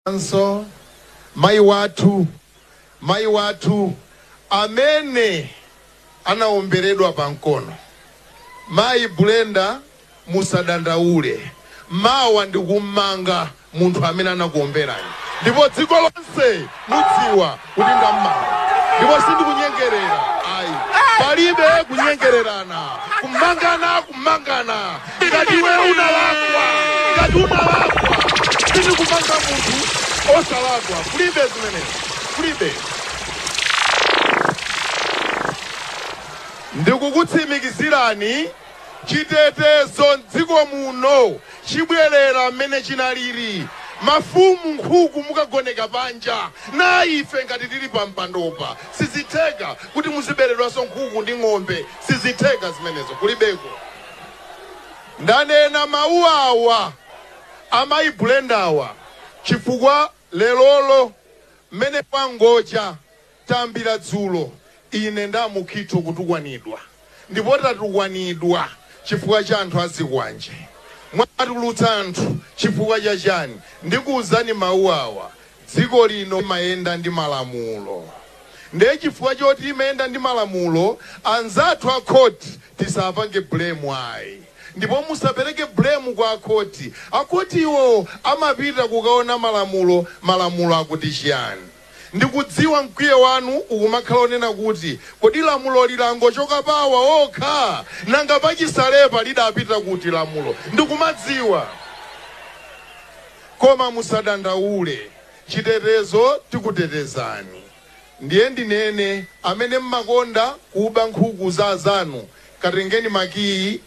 Nso mayi wathu, mayi wathu amene anaomberedwa pa mkono, Mayi Brenda, musadandaule. Mawa ndikummanga munthu amene anakuomberani, ndipo dziko lonse mudziwa kuti ndammanga, ndipo sindikunyengerera ayi. Palibe kunyengererana, kumangana, kumangana. Ngati iwe unalakwa, ngati unalakwa, sindikumanga munthu osalakwa. Kulibe zimenezo, kulibe. Ndikukutsimikizirani, chitetezo mdziko muno chibwerera mmene chinaliri. Mafumu, nkhuku mukagoneka panja na ife ngati tili pa mpandopa, sizitheka kuti muziberedwanso nkhuku ndi ng'ombe, sizitheka zimenezo, kulibeko. Ndanena mawu awa amayi Brendawa chifukwa lerolo mmene kwangocha, tayambira dzulo ine ndi a Mukhito kutukwanidwa, ndipo tatukwanidwa chifukwa cha anthu azikwanje. Mwatulutsa anthu chifukwa cha chani? Ndikuuzani mawu awa, dziko lino limayenda ndi malamulo. Ndiye chifukwa choti limayenda ndi malamulo, anzathu a court tisapange blame ayi. Ndipo musapereke blame kwa akhoti. Akhotiwo amapita kukaona malamulo, malamulo akuti chiyani. Ndikudziwa mkwiyo wanu ukumakhala onena kuti, kodi lamuloli langochoka pa awa okha? Nanga pa Chisalepa lidapita kuti lamulo? Ndikumadziwa. Koma musadandaule, chitetezo tikutetezani. Ndiye ndinene, amene mmakonda kuba nkhuku za azanu, katengeni makiyi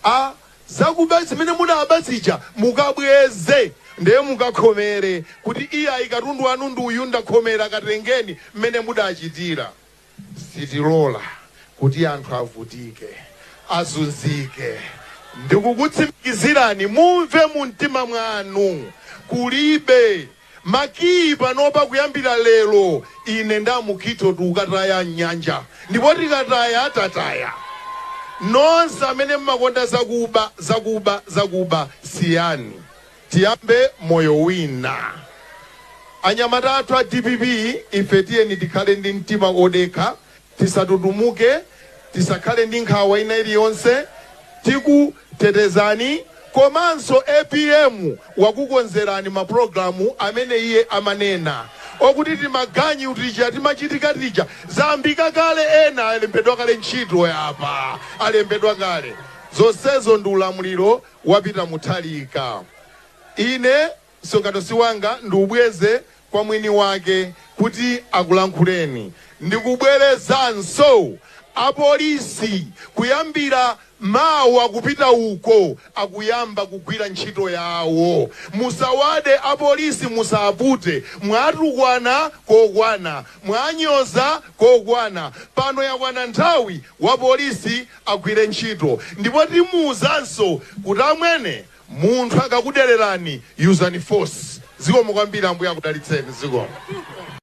a zakuba zimene mudaba zija mukabweze, ndiye mukakhomere kuti iyayi, katundu wanu ndi uyu, ndakhomera, katengeni, mmene mudachitira. Sitilola kuti anthu avutike, azunzike. Ndikukutsimikizirani, mumve mu mtima mwanu, kulibe makiyi panopa. Kuyambira lero ine ndi a Mukhito tikukataya mnyanja, ndipo tikataya, tataya. Nonse amene mmakonda zakuba, zakuba, zakuba, siyani, tiyambe moyo wina. Anyamata athu a DPP, ife tiyeni tikhale ndi mtima odekha, tisatutumuke, tisakhale ndi nkhawa ina iliyonse. Tikutetezani, komanso APM wakukonzerani mapulogalamu amene iye amanena okuti timaganyu tija timachitika tija zayambika kale, ena alembedwa kale ntchito yapa, alembedwa kale. Zonsezo ndi ulamuliro wa Peter Mutharika. Ine msonkhano si wanga, ndiubweze kwa mwini wake kuti akulankhuleni. Ndikubwerezanso, apolisi kuyambira mawa kupita uko akuyamba kugwira ntchito yawo. Musawade apolisi, musapute. Mwatukwana kokwana, mwanyoza kokwana, pano yakwana nthawi wapolisi agwire ntchito. Ndipo timuuzanso kuti amwene, munthu akakudererani, yuzani force. Zikomo kwambiri, Ambuye akudalitseni. Zikomo.